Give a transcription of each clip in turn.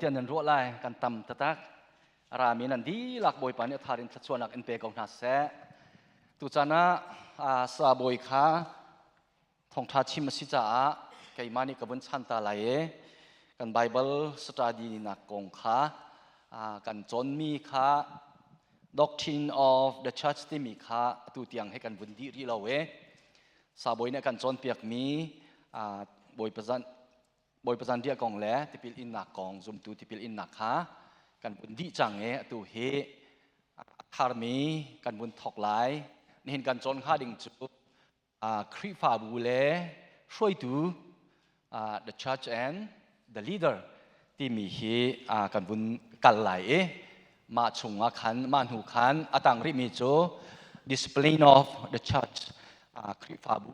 Tiah nan ruah lai kan tam taktak. Rami nan dihlak Bawipa nih a thar in thluachuahnak in pe ko hna seh. Tuchan ah sa bawi kha thawngṭha chim a si caah keimah nih ka vun chan ta lai i kan Bible study nak kong kha kan cawnmi kha Doctrine of the Church timi kha atu tiang he kan vun dih rih lo i sa bawi nih a kan cawnpiakmi Bawipa zan Bawipa zanriah kong le tipil innak kong zumtu tipil innak kha kan vun dih cang i atu hi a tharmi kan vun thawk lai. Nihin kan cawn hnga ding cu Khrihfabu le hruaitu the church and the leader timi hi kan vun kal lai i mah chungah khan mah hnu khan a tang rihmi cu discipline of the church Khrihfabu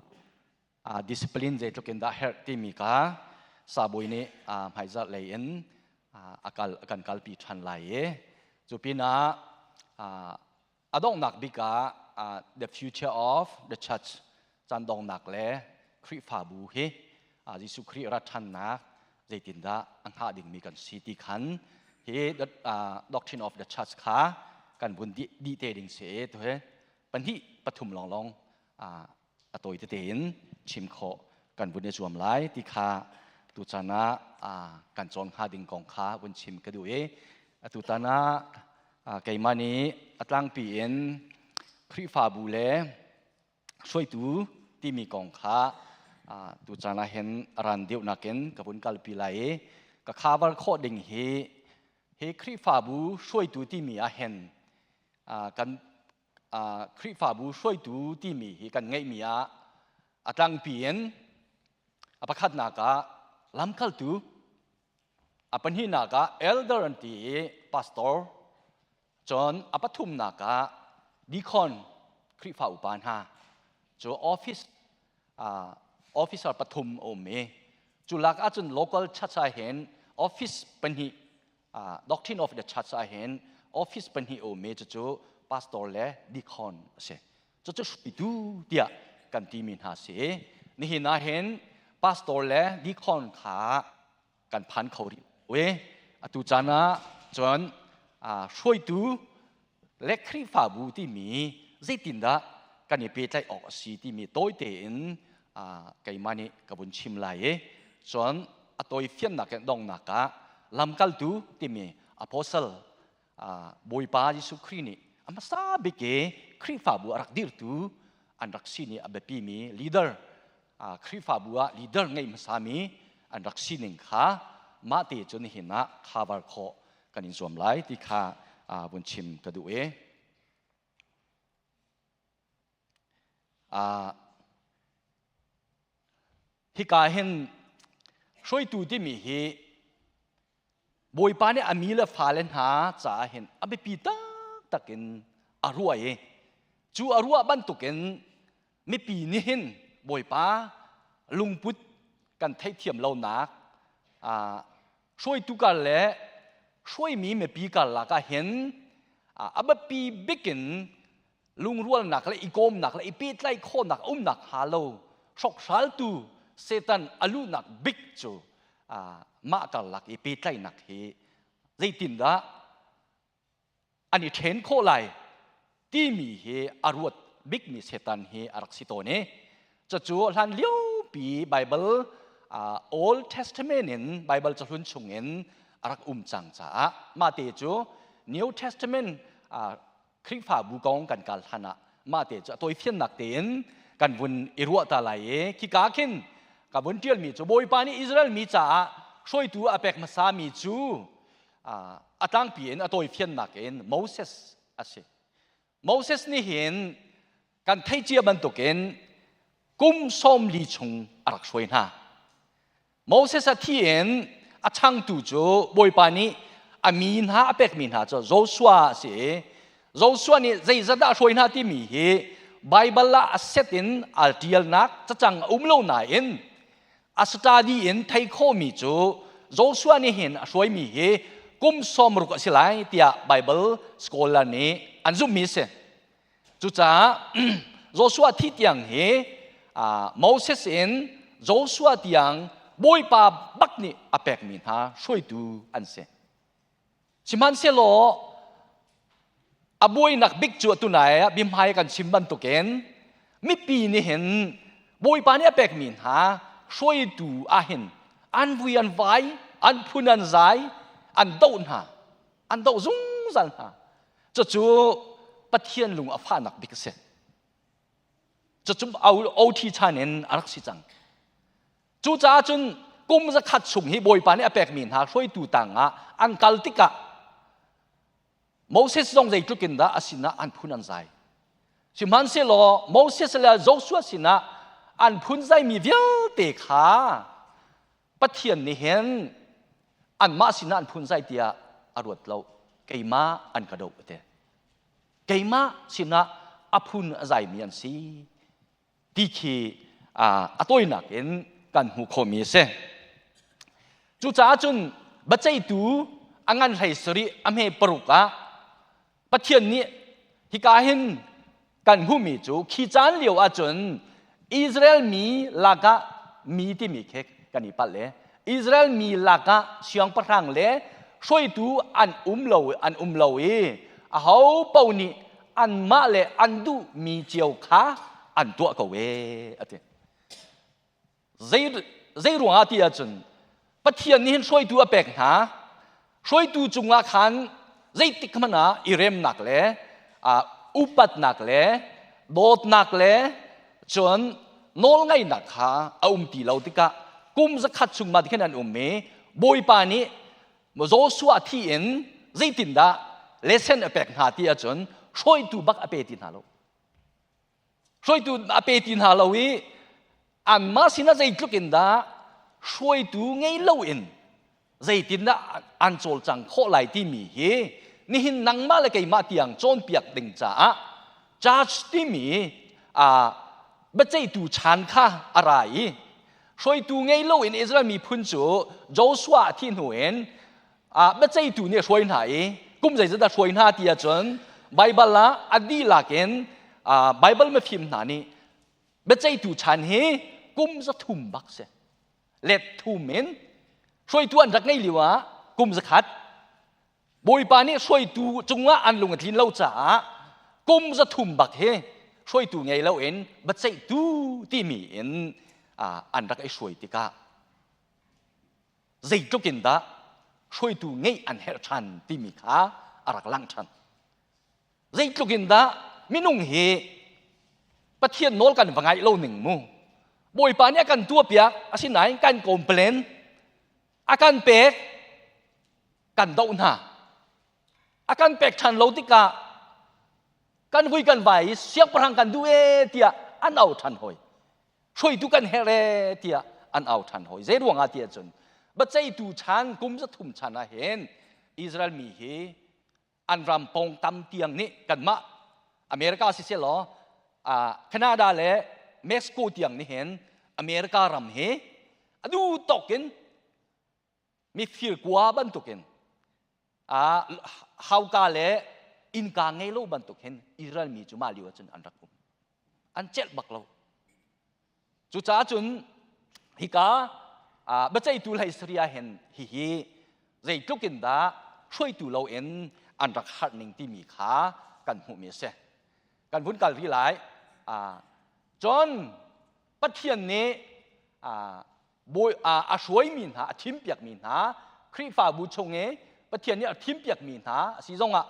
discipline zeitluk in dah herh timi ka sabawi nih hmaizarh lei in a kal kan kalpi ṭhan lai i cu pinah a donghnak bik ah the future of the church caan donghnak le Khrihfabu hi Jesuh Khrih rat ṭhannak zeitindah a hngah dingmi kan si ti khan hi doctrine of the church kha kan vun dih te ding si tu hi pahnih pathum lawnglawng a tawi tete in chim khawh kan vun i zuam lai ti kha tuchan ah kan cawn hnga ding kong kha vun chim ka duh i atutan ah keimah nih a tlangpi in Khrihfabu le hruaitu timi kong kha tuchan ah hin ran deuh nakin ka vun kalpi lai i ka cover khawh ding hi hi Khrihfabu hruaitu timi ah hin kan Khrihfabu hruaitu timi hi kan ngeihmi ah a tlangpi in a pakhatnak ah lamkaltu, a pahnihnak ah elder an ti i pastor, cun a pathumnak ah deacon Khrihfa upa hna cu office officer pathum a um i cu lak ahcun local church ah hin office pahnih doctrine of the church ah hin office pahnih a um i cucu pastor le deacon a si. Cucu hruaitu tiah kan timi hna si. Nihin ah hin pastor le deacon kha kan phan kho rih lo i atu caan ah cun hruaitu le Khrihfabu timi zeitindah kan i pehtlaih awk a si timi tawi tein keimah nih ka vun chim lai i cun a tawi fiannak in donghnak ah lamkaltu timi apostle Bawipa Jesuh Khrih nih a hmasa bik i Khrihfabu a rak dirtu an rak si ni a biapimi leader Khrihfabu ah leader ngei hmasami an rak sining kha mah te cu nihin ah cover khawh kan in zuam lai ti kha vun chim ka duh i hika hin hruaitu timi hi Bawipa nih a mi le fale hna caah hin a biapi taktak in a ruah i cu a ruah bantukin mipi nih hin Bawipa lungput kan theihthiam lonak hruaitu kar le hruaimi mipi karlak ah hin a biapi bik in lungrualnak le i kawmnak le i pehtlaih khawhnak umnak hnga lo hrokhhraltu Satan a luhnak bik cu mah karlak i pehtlaihnak hi zeitindah an i ṭhen khawh lai timi hi a ruat bikmi Satan hi a rak si tawn i cucu hlan liopi Bible Old Testament in Bible cahlun chungin a rak um cang caah mah te cu New Testament Khrihfabu kong kan kal hlan ah mah te cu a tawifiannak tein kan vun i ruah ta lai i khika khin ka vun ṭialmi cu Bawipa nih Israel mi caah hruaitu a pek hmasami cu a tlangpi in a tawifiannak in Moses a si. Moses nih hin kan theih cia bantukin kum 40 chung a rak hruai hna. Moses a thi in a changtu cu Bawipa nih a mi hna a pekmi hna cu Joshua a si i Joshua nih zeizat dah a hruai hna timi hi Baibal ah a set in aa ṭialnak cacang a um lo nain a study in thei khawhmi cu Joshua nih hin a hruaimi hi kum 60 a si lai tiah Baibal scholar nih an zumhmi a si. Cucaah Joshua thi tiang hi Moses in Joshua tiang Bawipa bak nih a pekmi hna hruaitu an si. Sihmanhsehlaw a buainak bik cu atu nai ah biahmai kan chim bantukin mipi nih hin Bawipa nih a pekmi hna hruaitu ah hin an vui an vai, an phun an zai, an doh hna, an doh zungzal hna. Cucu Pathian lung a fahnak bik a si. Cucu OT chan in a rak si cang. Cucaah cun kum zakhat chung hi Bawipa nih a pekmi hna hruaitu tangah an kal tikah Moses zong zeitluk in dah a sinah an phun an zai. Sihmanhsehlaw Moses le Joshua sinah an phun zaimi vialte kha Pathian nih hin anmah sinah an phun zai tiah a ruat lo. Keimah an ka doh a ti. Keimah sinah a phun a zaimi an si. Ti khi a tawinak in kan hmuh khawhmi a si. Cucaah cun biaceihtu a ngan hlei sarih a hme paruk ah Pathian nih hika hin kan hmuhmi cu khi caan lio ahcun Israel mi lakah mi timi khi kan i palh le Israel mi lakah siangpahrang le hruaitu an um lo an um lo i aho paoh nih anmah le an duhmi cio kha an tuah ko ee a ti. Zei zei ruangah ti ahcun Pathian nih hin hruaitu a pek hna. Hruaitu cungah khan zeitik hmanh ah i remnak le upatnak le dawtnak le cun nawlngaihnak kha a um ti lo tikah kum zakhat chung ma tikhin an um i Bawipa nih Joshua thi in zeitindah lesson a pek hna ti ahcun hruaitu bak a pe ti hna lo. Hruaitu a pe ti hna lo i anmah sinah zeitluk in dah hruaitu ngei loin zeitindah an cawlcang khawh lai timi hi nihin nangmah le keimah tiang cawnpiak ding caah judge timi biaceihtu chan kha a ra i hruaitu ngei loin Israel miphun cu Joshua a thih hnu in biaceihtu nih a hruai hna i kum zeizat a hruai hna ti ahcun Baibal ah a dihlak in Baibal mifim hna nih biaceihtu chan hi kum 300 bak si let thum in hruaitu an rak ngei lio ah kum 100 Bawipa nih hruaitu cungah an lung a tlin lo caah kum 300 bak hi hruaitu ngei loin biaceihtu timi in an rak i hruai tikah zeitluk in dah hruaitu ngeih an herh ṭhan timi kha a rak lang ṭhan. Zeitluk in dah minung hi Pathian nawl kan va ngaih lo ning mu. Bawipa nih a kan tuahpiak asinain kan complain a kan pek kan doh hna. A kan pek ṭhan lo tikah kan vui kan vai i siangpahrang kan duh ee tiah an au ṭhan hoi. Hruaitu kan herh ee tiah an au ṭhan hoi. Zei ruangah tiah cun biaceihtu chan kum 300 chan ah hin Israel mi hi an ram pawngtam tiang nih kanmah America siseh law Canada le Mexico tiang nih hin America ram hi a duh tawk in mifir kua bantukin hauka le innka ngei lo bantuk hin Israel mi cu mah lio ahcun an rak um. An celh bak lo. Cucaah cun hika biaceihtu hlei Syria hin hihi zeitluk in dah hruaitu loin an rak harh ning timi kha kan hmuhmi a si. Kan vun kal rih lai. Cun Pathian nih bawi a hruaimi hna, a thimpiakmi hna, Khrihfabu chung i Pathian nih a thimpiakmi hna a si zongah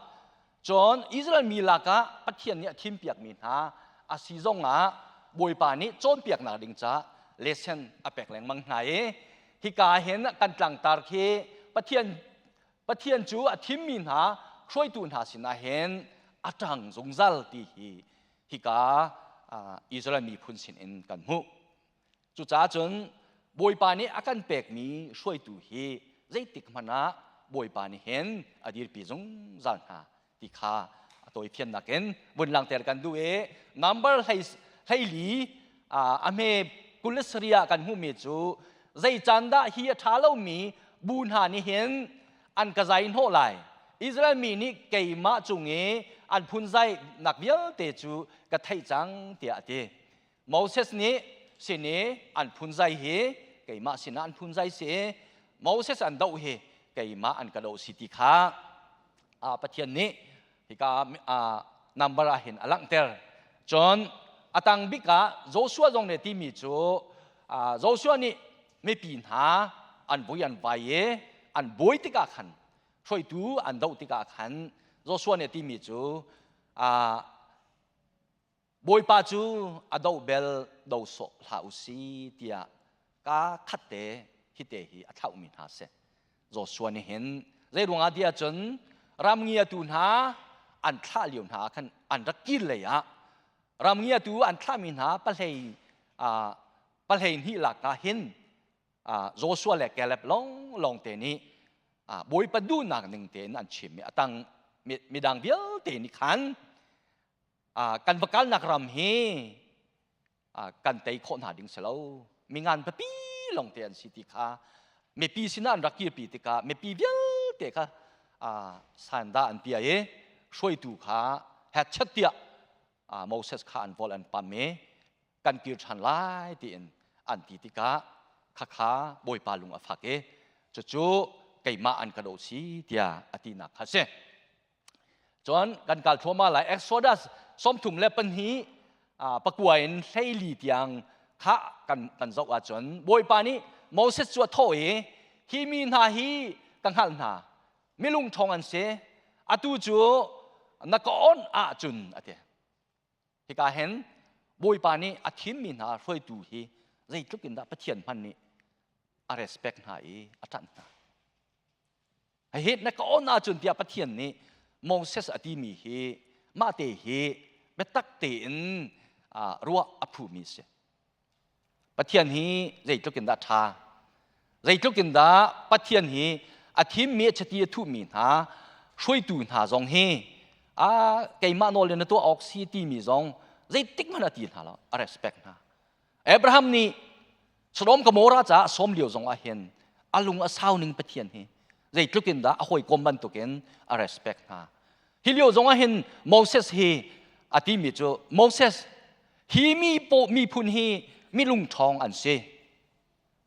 cun Israel mi lakah Pathian nih a thimpiakmi hna a si zongah Bawipa nih cawnpiaknak ding caah lesson a pek lengmang hna i hika hin kan tlangtar khi Pathian Pathian cu a thimmi hna hruaitu hna sinah hin a ṭang zungzal ti hi hika Israel miphun sinin kan hmuh. Cucaah cun Bawipa nih a kan pekmi hruaitu hi zeitik hmanh ah Bawipa nih hin a dirpi zungzal hna ti kha a tawifiannak in vun langhter kan duh i number 14 a hme 27 ah kan hmuhmi cu zei caan dah hi a ṭha lomi bu hna nih hin an ka zai hnawh lai Israel mi nih keimah cung i an phunzai nak vialte cu ka theih cang tiah a ti. Moses nih sin i an phunzai hi keimah sinah an phunzai si i Moses an doh hi keimah an ka doh si ti kha. Pathian nih hika number ah hin a langhter. Cun a tang bik ah Joshua zong nih timi cu Joshua nih mipi hna an vui an vai i an buai tikah khan, hruaitu an doh tikah khan, Joshua nih timi cu Bawipa cu a doh bel do sawh hlah u si tiah ka khatte hite hi a thlauhmi hna si. Joshua nih hin zei ruangah tiah cun ramngiatu hna an thlah lio hna ah khan an rak kir lei ah ramngiatu an thlahmi hna 12 lak ah hin Joshua le Caleb lawnglawng te nih Bawipa duhnak ning tein an chim i a tang midang vialte nih khan kan va kalnak ram hi kan tei khawh hna ding si lo, mi ngan pipi lawng te an si ti kha mipi sinah an rak kirpi tikah mipi vialte kha sanda an pia i hruaitu kha hetchet tiah Moses kha an vol an pam i kan kir ṭhan lai tiin an ti tikah khakha Bawipa lung a fak i cucu keimah an ka doh si tiah a tinak kha si. Cun kan kal thluahmah lai. Exodus 32, 9 in 14 tiang kha kan zoh ahcun Bawipa nih Moses cu a thawh i, hi mi hna hi ka hngalh hna, milung ṭhawng an si, atu cu na ka onh ahcun, a ti. Hika hin Bawipa nih a thimmi hna hruaitu hi zeitluk in dah Pathian hmanh nih a respect hna i a ṭanh hna. Hihi na ka on ahcun tiah Pathian nih Moses a timi hi mah te hi biatak tein ruah a phumi a si. Pathian hi zeitluk in dah ṭha, zeitluk in dah Pathian hi a thimmi, a chiti a thuhmi hna hruaitu hna zong hi a keimah nawl in na tuah awk si timi zong zeitik hmanh a ti hna lo, a respect hna. Abraham nih Sodom Gomorrah caah sawm lio zong ah hin a lung a sau ning Pathian hi zeitluk in dah a hawikom bantukin a respect hna. Hi lio zong ah hin Moses hi a timi cu, Moses, hi mi po miphun hi mi lungṭhawng an si.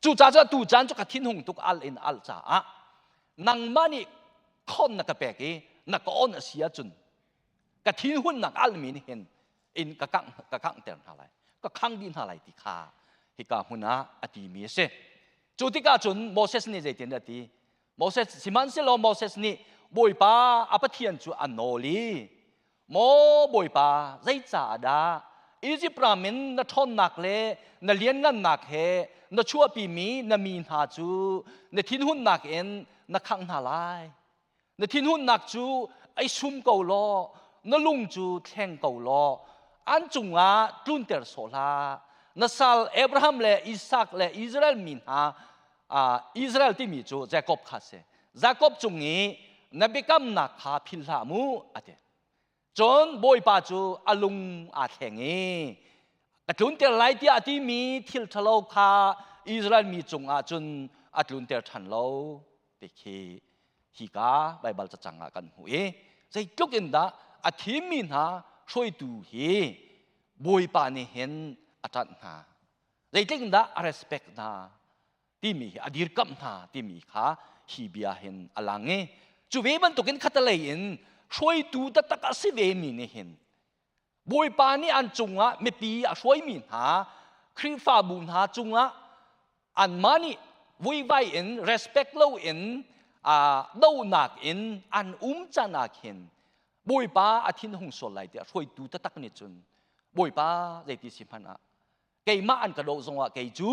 Cucaah cu tu caan cu ka thinhung tuk al in al caah nangmah nih khon na ka pek i na ka on a si ahcun ka thinhunnak almi nih hin in ka kangh ka kanghter hna lai, ka khang dih hna lai ti kha hika hmun ah a timi a si. Cu tikah cun Moses nih zeitin a ti? Moses, sihmanhsehlaw Moses nih Bawipa a Pathian cu a nawl i, "Maw Bawipa, zeicah dah Izipt ram in na ṭhawnnak le na lianngannak he na chuahpimi na mi hna cu na thinhunnak in na khangh hna lai? Na thinhunnak cu ei sum ko law na lung cu thleng ko law an cungah tlunter sawh hlah. Na sal Abraham le Isak le Israel mi hna, Israel timi cu Jacob kha si, Jacob cung i na biakamnak kha philh hlah mu," a ti. Cun Bawipa cu a lung aa thleng i ka tlunter lai tiah a timi thil ṭhalo kha Israel mi cungah cun a tlunter ṭhan lo ti khi hika Baibal cacang ah kan hmuh i zeitluk in dah a thimmi hna hruaitu hi Bawipa nih hin a ṭanh hna, zeitluk in dah a respect hna timi hi, a dirkamh hna timi kha hi bia hin a lang i cu ve bantukin khatalei in hruaitu taktak a si ve mi nih hin Bawipa nih an cungah mipi a hruaimi hna Khrihfabu hna cungah anmah nih vuivai in respect lo in donak in an um can ah khin Bawipa a thin hung sual lai tiah hruaitu taktak nih cun Bawipa zeiti si hmanh ah keimah an ka doh zongah kei cu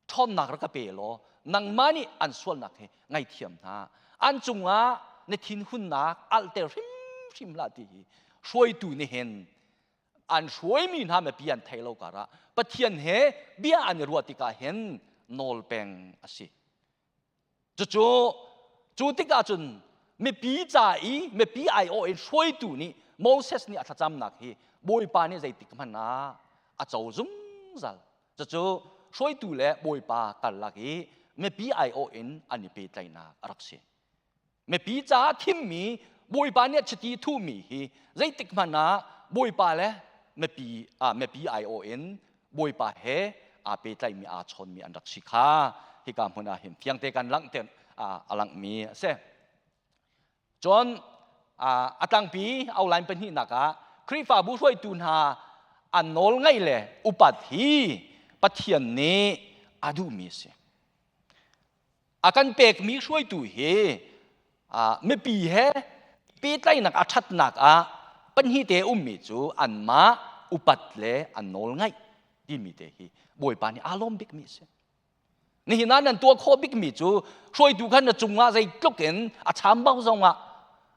ṭhawnnak rak ka pe law nangmah nih an sualnak hi ngaithiam hna, an cungah na thinhunnak alhter hrimhrim hlah ti hi hruaitu nih hin an hruaimi hna mipi an thei lo karah Pathian he bia an i ruah tikah hin nawl peng a si. Cucu cu tikah cun mipi ca i mipi aiawh in hruaitu nih Moses nih a thlacamnak hi Bawipa nih zeitik hmanh ah a co zungzal. Cucu hruaitu le Bawipa karlak i mipi aiawh in an i pehtlaihnak a rak si. Mipi caah thimmi Bawipa nih a chiti thuhmi hi zeitik hmanh ah Bawipa le mipi aiawh in Bawipa he aa pehtlaihmi, aa chawnmi an rak si kha hika hmun ah hin fiangte kan langhter a langhmi a si. Cun A tlangpi outline pahnihnak ah Khrihfabu hruaitu hna an nawl ngaih le upat hi Pathian nih a duhmi a si. A kan pekmi hruaitu hi mipi he pehtlaihnak a ṭhatnak ah pahnih te ummi cu anmah upat le an nawl ngaih timi te hi Bawipa nih aa lawm bikmi a si. Nihin ah nan tuah khawh bikmi cu hruaitu khan na cungah zeitluk in a chambau zongah,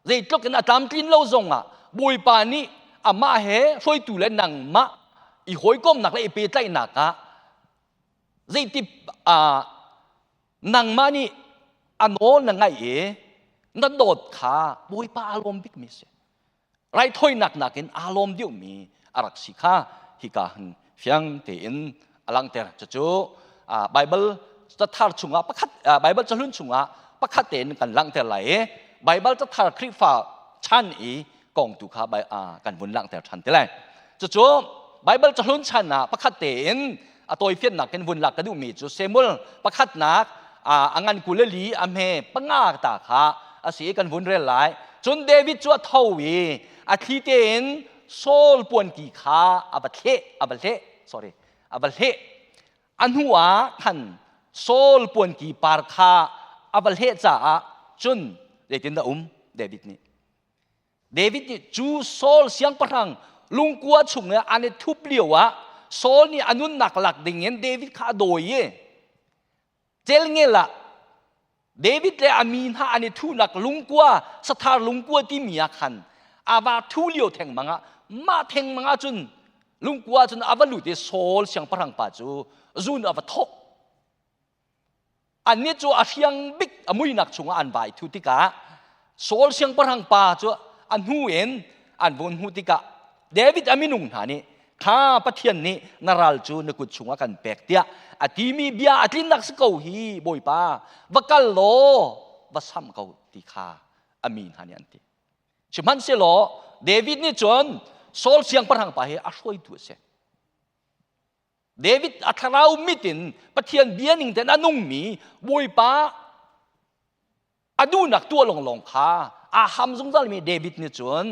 zeitluk in a tlamtlin lo zongah, Bawipa nih amah he hruaitu le nangmah i hawikomnak le i pehtlaihnak ah zeiti nangmah nih a nawl na ngaih i na dawt kha Bawipa aa lawm bikmi a si. Raithawinak nakin aa lawm deuhmi a rak si kha hika hin fiang tein a langhter. Cucu Baibal cathar chungah pakhat, Baibal cahlun chungah pakhat tein kan langhter lai i Baibal cathar Khrihfa chan i kong tu kha kan vun langhter ṭhan te lai. Cucu Baibal cahlun chan ah pakhat tein a tawifiannak in vun lak ka duhmi cu Samuel pakhatnak a ngan 24 a hme panga ta kha a si i kan vun rel lai. Cun David cu a tho i a thli tein Saul puanki kha a va thleh, a va hleh, sorry, a va hleh. A hnu ah khan Saul puanki par kha a va hleh caah cun zeitindah um David nih? David nih cu Saul siangpahrang lungkua chung i an i thup lio ah Saul nih a nunnak lak ding in David kha a dawi i celngel ah David le a mi hna an i thuhnak lungkua, sathar lungkua timi ah khan a va thu lio thengmang ah, mah thengmang ah cun lungkua cun a va lut i Saul siangpahrang pa cu zun a va thawk. Annih cu a hriang bik a muinak chungah an vai thu tikah Saul siangpahrang pa cu a hnu in an vun hmuh tikah David a minung hna nih, kha Pathian nih na ral cu na kut chungah kan pek tiah a timi bia a tlinnak si ko hi, Bawipa, va kal law va sam ko, ti kha a mi hna nih an ti. Sihmanhsehlaw David nih cun Saul siangpahrang pa hi a hruaitu a si. David a thlarau mit in Pathian bia ning tein a nungmi, Bawipa a duhnak tuah lawnglawng kha aa ham zungzalmi David nih cun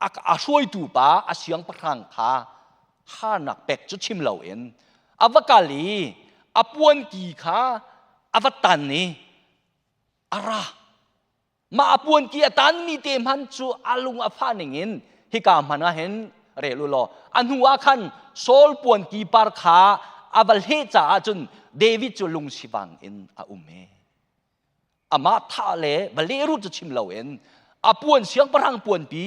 a hruaitu pa, a siangpahrang kha harnak pek cu chim loin a va kal i a puanki kha a va tan i a ra. Mah a puanki a tanmi te hmanh cu a lung a fah ningin hika hmanh ah hin rel u law, a hnu ah khan Saul puanki par kha a va hleh caah cun David cu lungsivang in a um e. Amah thah le va lehrulh cu chim loin a puan, siangpahrang puanpi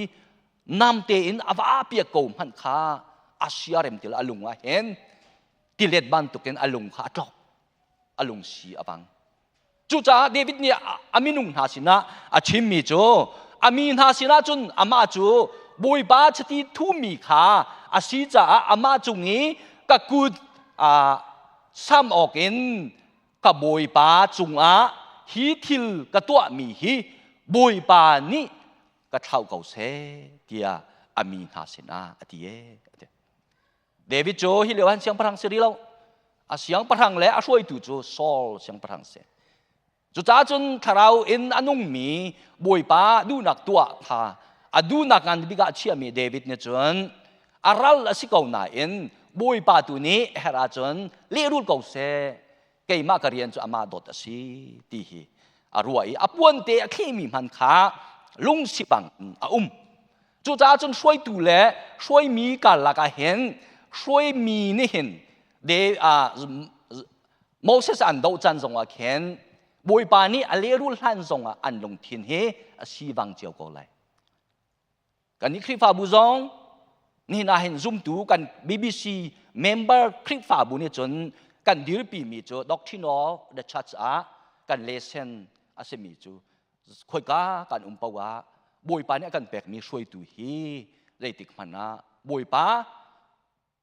namte in a va piak ko hmanh kha a siarem til, a lung ah hin tilet bantukin a lung kha a tlok, a lungsi a bang. Cucaah David nih a minung hna sinah a chimmi cu, a mi hna sinah cun, amah cu Bawipa chiti thumi kha a si caah amah cung i ka kut sam awkin ka Bawipa cungah hi thil ka tuahmi hi Bawipa nih ka thlauh ko seh, tiah a mi hna sinah a ti ee. David cu hi lio han siangpahrang si rih lo. A siangpahrang le a hruaitu cu Saul siangpahrang si. Cucaah cun thlarau in a nungmi, Bawipa duhnak tuah kha a duhnak ngan bik ah a chiahmi David nih cun a ral a si ko nain Bawipa tu nih herh ahcun lehrul ko seh, keimah ka rian cu amah dawt a si ti hi a ruah i a puante a thlehmi hman kha lungsipang in a um. Cucaah cun hruaitu le hruaimi karlak ah hin hruaimi nih hin de Moses an doh caan zongah khin, Bawipa nih a lehrul hlan zongah an lungthin hi a sivang cio ko lai. Kan i Khrihfabu zong nihin ah hin zumtu kan BBC member Khrihfabu nih cun kan dirpimi cu Doctrine of the Church ah kan lesson a simi cu khoika kan um paoh ah Bawipa nih a kan pekmi hruaitu hi zeitik hmanh ah Bawipa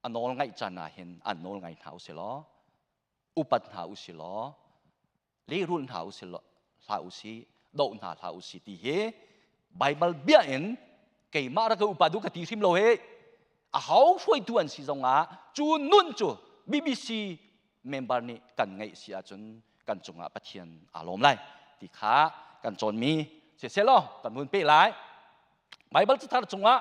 a nawl ngaih caan ah hin an nawl ngai hna usih law, upat hna usih law, lehrul hna usih hlah usih, doh hna hlah usih ti hi Baibal bia in keimah rak ka upa duh ka ti hrim lo he. A ho hruaitu an si zongah cu nun cu BBC member nih kan ngeih si ahcun kan cungah Pathian aa lawm lai ti kha kan cawnmi siseh law kan hun pe lai. Baibal cathar chungah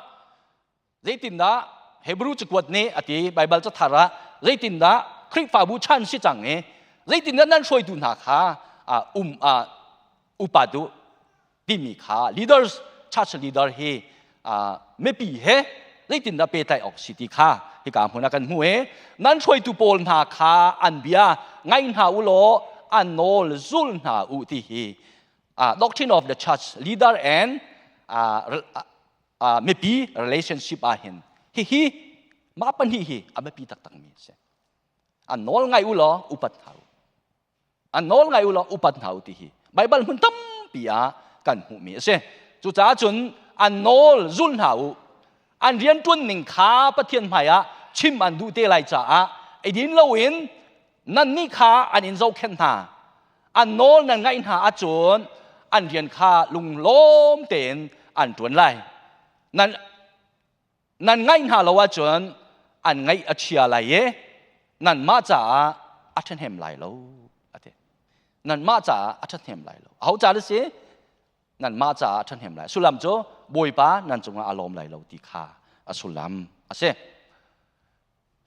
zeitindah Hebrew cakuat nih a ti? Baibal cathar ah zeitindah Khrihfabu chan si cang i zeitindah nan hruaitu hna kha um upat u timi kha, leaders, church leader hi mipi he zeitindah pehtlaih awk si ti kha hika hmun ah kan hmu i, nan hruaitu pawl hna kha an bia ngai hna u law an nawl zul hna u ti hi doctrine of the church leader and mipi relationship ah hin hihi mah pahnih hi a biapi taktak mi a si. An nawl ngai u law upat hna u, an nawl ngai u law upat hna u ti hi Baibal hmun tampi ah kan hmuhmi a si. Cucaah cun an nawl zul hna u. An rianṭuan ning kha Pathian hmaiah chim an duh te lai caah eidin loin nannih kha an in zohkhenh hna. An nawl nan ngaih hna ahcun an rian kha lunglawm tein an ṭuan lai. Nan ngaih hna lo ahcun an ngaih a chia lai i nanmah caah a ṭhahnem lai lo, a ti. Nanmah caah a ṭhahnem lai lo. Aho ca si? Nanmah caah a ṭhahnem lai. Sullam cu Bawipa nan cungah a lawm lai lo ti kha a sullam a si.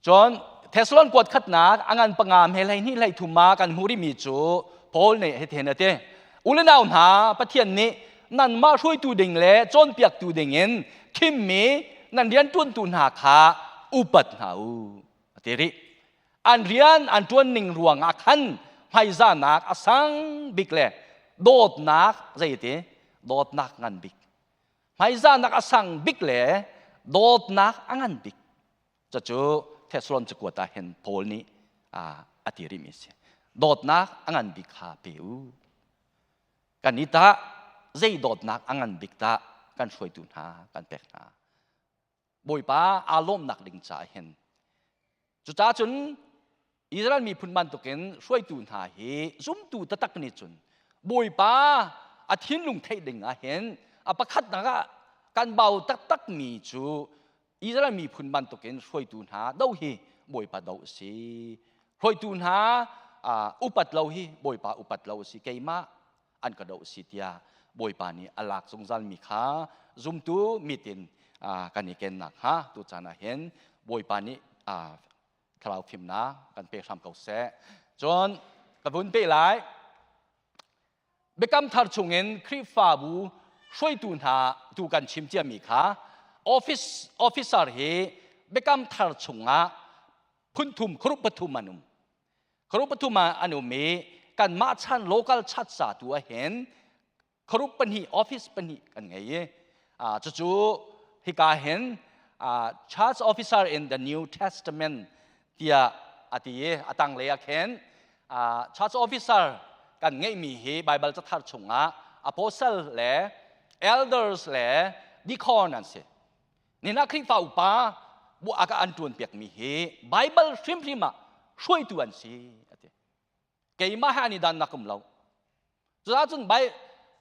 Cun Thessalon kuat khatnak a ngan panga hme 12 13 ah kan hmuh rihmi cu Paul nih hitin a ti: U le nau hna, Pathian nih nanmah hruaitu ding le cawnpiaktu dingin thimmi nan rianṭuantu hna kha upat hna u, a ti rih. An rian an ṭuan ning ruangah khan hmaizahnak a sang bik le dawtnak, zeiti dawtnak ngan bik, hmaizahnak a sang bik le dawtnak a ngan bik. Cucu Thessalon cakuat ah hin Paul nih a ti rihmi a si. Dawtnak a ngan bik kha pe u. Kan i tah zei dawtnak a ngan bik dah kan hruaitu hna kan pek hna? Bawipa aa lawmnak ding caah hin. Cucaah cun Israel miphun bantukin hruaitu hna hi zumtu taktak nih cun Bawipa a thinlung theih ding ah hin a pakhatnak ah kan bau taktakmi cu Israel miphun bantukin hruaitu hna do hi Bawipa do a si. Hruaitu hna upat lo hi Bawipa upat lo a si. Keimah an ka do a si tiah Bawipa nih a lak zungzalmi kha zumtu mitin kan i ken nakhnga tu caan ah hin Bawipa nih thlarau fimnak kan pe hram ko seh. Cun ka vun pe lai. Biakam Thar chungin Khrihfabu hruaitu hna tu kan chim ciami kha office officer hi Biakam Thar chungah phunthum khurup pathum an um. Khurup pathum ah an um i kanmah chan local chat sa tu ah hin khurup pahnih, office pahnih kan ngei i cucu hika hin church officer in the New Testament tiah a ti i a tanglei ah khin church officer kan ngeihmi hi Bible cathar chungah apostle le elders le deacon an si. Nina Khrihfa upa bu aka an tuan piakmi hi Bible hrimhrim ah hruaitu an si, a ti. Keimah he an i dannak um lo. Cucaah cun bai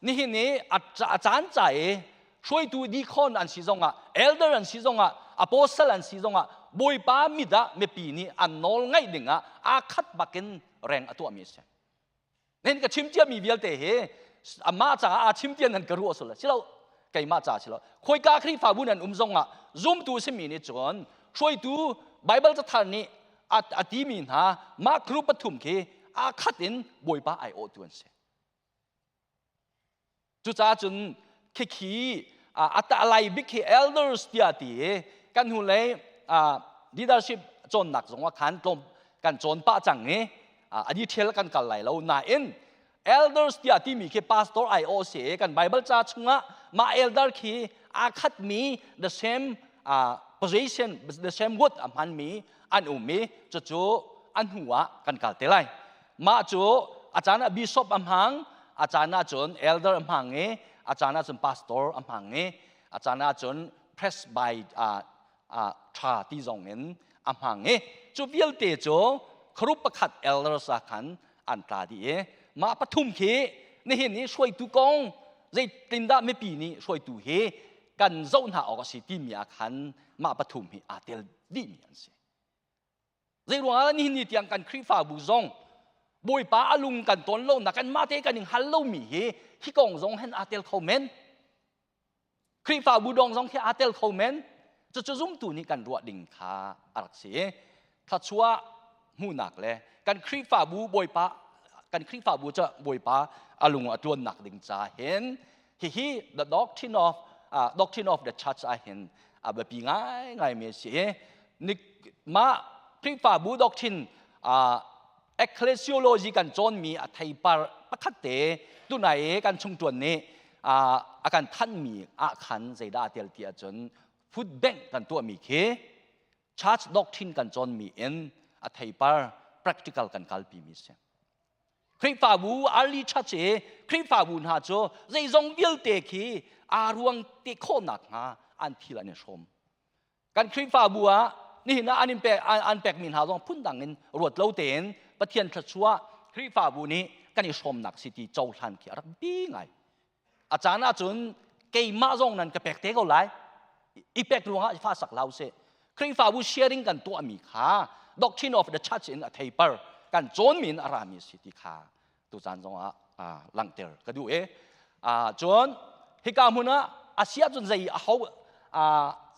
nihin i a caan ca i hruaitu deacon an si zongah, elder an si zongah, apostle an si zongah Bawipa mit ah mipi nih an nawl ngaih dingah aa khat bakin reng a tuahmi a si. Nen ka chim ciami vialte hi amah caah aa chim tian nan ka ruah sul si lo, keimah ca si lo. Khoika Khrihfabu nan um zongah zumtu simi nih cun hruaitu Bible cathar nih a timi hna mah group pathum khi aa khat in Bawipa aiawhtu an si. Cucaah cun khikhi a lai bik khi elders tiah ti i kan hnulei leadership cawnnak zong ah khan tlawm kan cawn pah cang i a detail kan kal lai lo nain elders tiah timi khi pastor aiawh si i kan Bible ca chungah mah elder khi aa khatmi, the same position, the same word a hmanmi an um i cucu an hnu ah kan kal te lai. Mah cu a caan ah bishop a hmang, a caan ah cun elder a hmang i a caan ah cun pastor a hmang i a caan ah cun presby tha ti zong in a hmang i cu vialte cu kharup pakhat elders ah khan an tla dih i mah pathum khi nihin i hruaitu kong zeitindah mipi nih hruaitu hi kan zoh hna awk a si timi ah khan mah pathum hi aa tel dihmi an si. Zei ruangah nihin ni tiang kan Khrihfabu zong Bawipa a lung kan ton lo na kan mah te kan in hal lomi hi hi kong zong hen aa tel kho men. Khrihfabu dong zong khi aa tel kho men. Cucu zumtu nih kan ruah ding kha a rak si. Thluachuah hmuhnak le kan Khrihfabu Bawipa kan Khrihfabu cu Bawipa a lung a tluannak ding ca hin hihi the doctrine of the church ah hin a biapi ngaingai mi a si. Mah Khrihfabu doctrine ecclesiology kan cawnmi a theipar pakhat te tunai i kan chungṭuan nih a kan thanmi ah khan zeidah a tel ti ahcun food bank kan tuahmi khi church doctrine kan cawnmi in a theipar practical kan kalpi mi si. Khrihfabu early church i Khrihfabu hna cu zeizong vialte khi aa ruang te khawhnak hnga an thil an i hrawm. Kan Khrihfabu ah nihin ah an in pek an pekmi hna zong phundang in ruat lo tein Pathian thluachuah Khrihfabu nih kan i hrawmnak si ti cohlan khi a rak bi ngai. A caan ahcun keimah zong nan ka pek te ko lai. I pek ruangah i fa sak hlah usih. Khrihfabu sharing kan tuahmi kha doctrine of the church in a theipar kan cawnmi in a rami si ti kha tucaan zong ah langhter ka duh i cun hika hmun ah a si ahcun zei a ho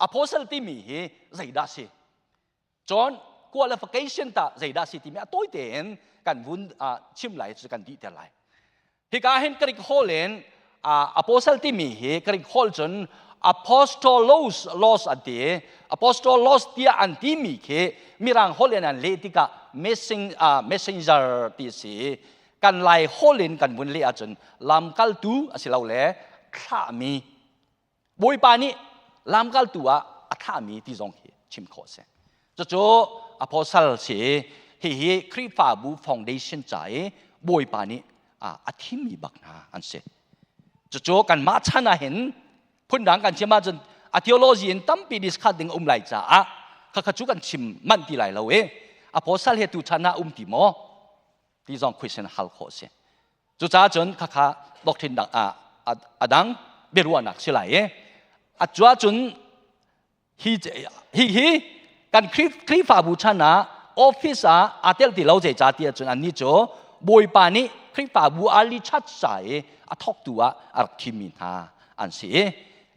apostle timi hi zeidah si cun qualification ta zeidah si timi a tawi tein kan vun chim lai cu kan dih ter lai hika hin Greek hall in apostle timi hi Greek hall cun apostolos los an ti apostolos tiah an timi khi mirang holh in an leh tikah messenger ti si kan lai holh in kan vun leh ahcun lamkaltu a si lo le thlahmi Bawipa nih lamkaltu ah a thlahmi ti zong hi chim khawh a si. Cucu apostle si hihi Khrihfabu foundation ca i Bawipa nih a thimmi bak hna an si. Cucu kanmah chan ah hin phundang kan chim ahcun a theology in tampi discuss ding um lai caah khakha cu kan chim manh ti lai lo i apostle he tu chan ah um ti maw ti zong question hal khawh si. Cucaah cun khakha doctrine dang ah a dang biaruahnak si lai i a cuah cun hi hi hi kan Khrihfabu chan ah office ah aa tel ti lo zeicah ti ahcun annih cu Bawipa nih Khrihfabu early church ca i a thawktu ah a rak thimmi hna an si i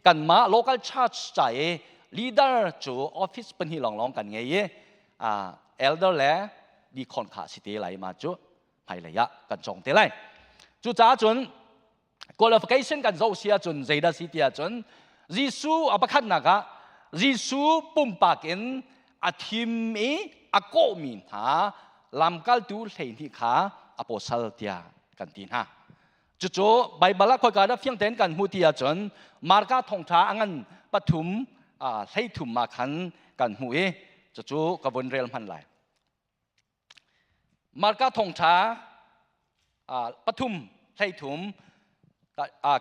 kanmah local church ca i leader cu office pahnih lawnglawng kan ngei i elder le deacon kha si te lai ma cu hmailei ah kan cawng te lai. Cucaah cun qualification kan zoh si ahcun zeidah si ti ahcun Jesuh a pakhatnak ah Jesuh pumpak in a thim i a kawhmi hna lamkaltu 12 kha apostle tiah kan ti hna. Cucu Baibal ah khoika dah fiang tein kan hmuh ti ahcun Marka thawngṭha a ngan pathum 13 ah khan kan hmuh i cucu ka vun rel hman lai. Marka thawngṭha pathum 13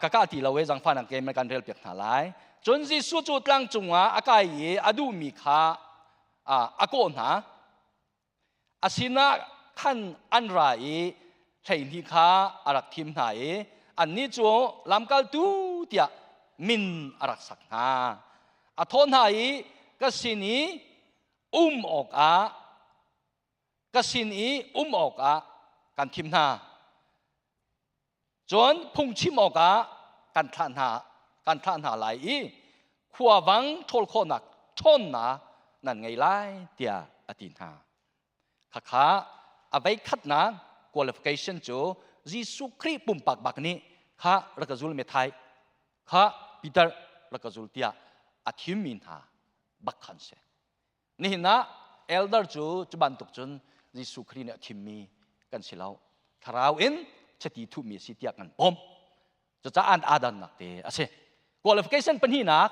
ka kah ti lo e zangfah nang ke kan rel piak hna lai. Cun Jesuh cu tlang cungah a kai i a duhmi kha a kawh hna. A sinah khan an ra i 12 kha a rak thim hna i annih cu lamkaltu tiah min a rak sak hna. A thawh hna i ka sin i um awkah ka sin i um awkah kan thim hna. Cun phungchim awkah kan thlah hna kan thlah hna lai i khuavang ṭhawl khawhnak ṭhawnnak nan ngei lai tiah a ti hna. Khakha a veikhatnak qualification cu Jesuh Khrih pumpak bak nih kha rak ka zul methai kha Peter rak ka zul tiah a thimmi hna bak khan si. Nihin ah elder cu cu bantuk cun Jesuh Khrih nih a thimmi kan si lo. Thlarau in chiti thuhmi a si tiah kan pom. Cucaah an aa te a si. Qualification pahnihnak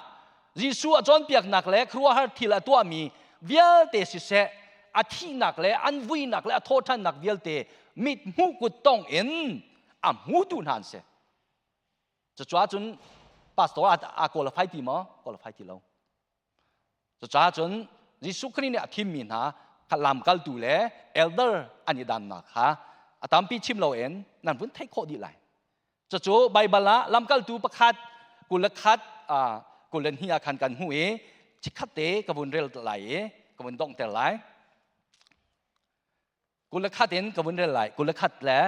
Jesuh a cawnpiaknak le khuaruahhar thil a tuahmi vialte siseh a thihnak le an vuinak le a thawhṭhannak vialte mit hmuh kut tong in a hmutu hna an si. Cucaah cun pastor a qualify ti maw? Qualify ti lo. Cucaah cun Jesuh Khrih nih a thimmi hna kha lamkaltu le elder an i dannak kha a tampi chim loin nan vun theih khawh dih lai. Cucu Baibal ah lamkaltu pakhat 21 22 ah khan kan hmuh i chikkhat te ka vun rel lai i ka vun donghter lai. 21 in ka vun rel lai 21 le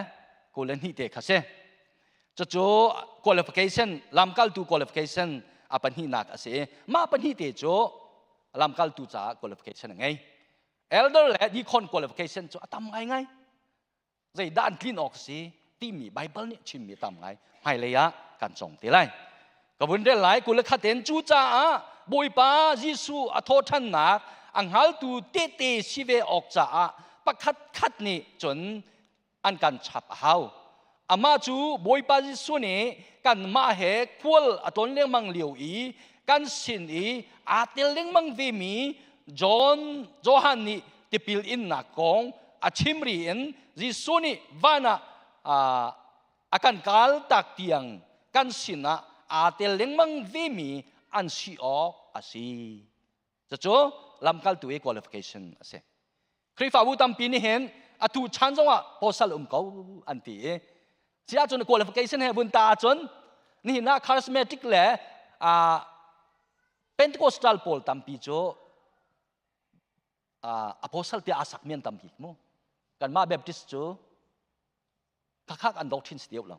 22 te kha si cucu qualification lamkaltu qualification. A pahnihnak a si. Mah pahnih te cu lamkaltu caah qualification a ngei. Elder le deacon qualification cu a tam ngaingai. Zeidah an tlin awk si timi Bible nih chimmi tam ngai. Hmailei ah kan cong te lai. Ka vun rel lai kul le khat in cucaah Bawipa Jesuh a thawhṭhannak a hngaltu tehte si ve awk caah pakhat khat nih cun an kan chap a hau. Amah cu Bawipa Jesuh nih kanmah he khual a tlawn lengmang lio i kan sin i aa tel lengmang vemi John Johan nih tipil innak kong a chim ri in Jesuh nih van ah a kan kal tak tiang kan sinah aa tel lengmang vemi an si awk a si. Cucu lamkaltu i qualification a si. Khrihfabu tampi nih hin atu chan zongah posal um ko an ti i si ahcun qualification he vun ta ahcun nihin ah charismatic le Pentecostal pawl tampi cu apostle tiah aa sakmi an tam bik mu. Kanmah Baptist cu khakhak an doctrine si deuh lo.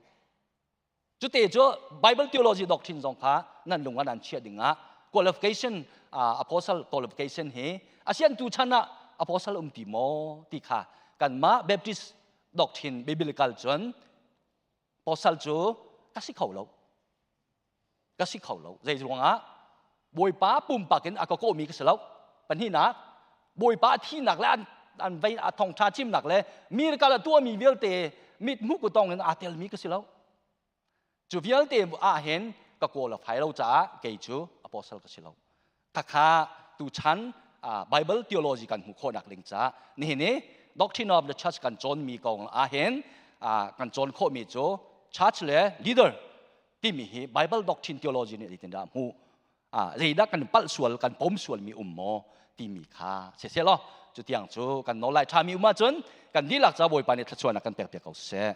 Cute cu Bible theology doctrine zong kha nan lung ah nan chiah ding ah qualification apostle qualification hi asian tu chan ah apostle um ti maw ti kha kanmah Baptist doctrine biblical cun apostle cu ka si kho lo ka si kho lo zei ruangah Bawipa pumpak in a ka kawhmi ka si lo pahnihnak Bawipa thinak le an an vei a thongtha chimnak le miracle a tuahmi vialte mit hmuh ku tong in aa telmi ka si lo cu vialte ah hin ka kawl a fai lo caah kei cu apostle ka si lo khakha tuchan Bible theology kan hmuh khawhnak ding caah nihin i doctrine of the church kan cawnmi kong ah hin kan cawn khawhmi cu church le leader timi hi Bible doctrine theology nih zeitindah a hmuh zeidah kan palh sual kan pom sualmi um maw timi kha siseh law cu tiang cu kan nawl lai ṭhami um ahcun kan dihlak ca Bawipa nih thluachuahnak kan pek piak ko seh.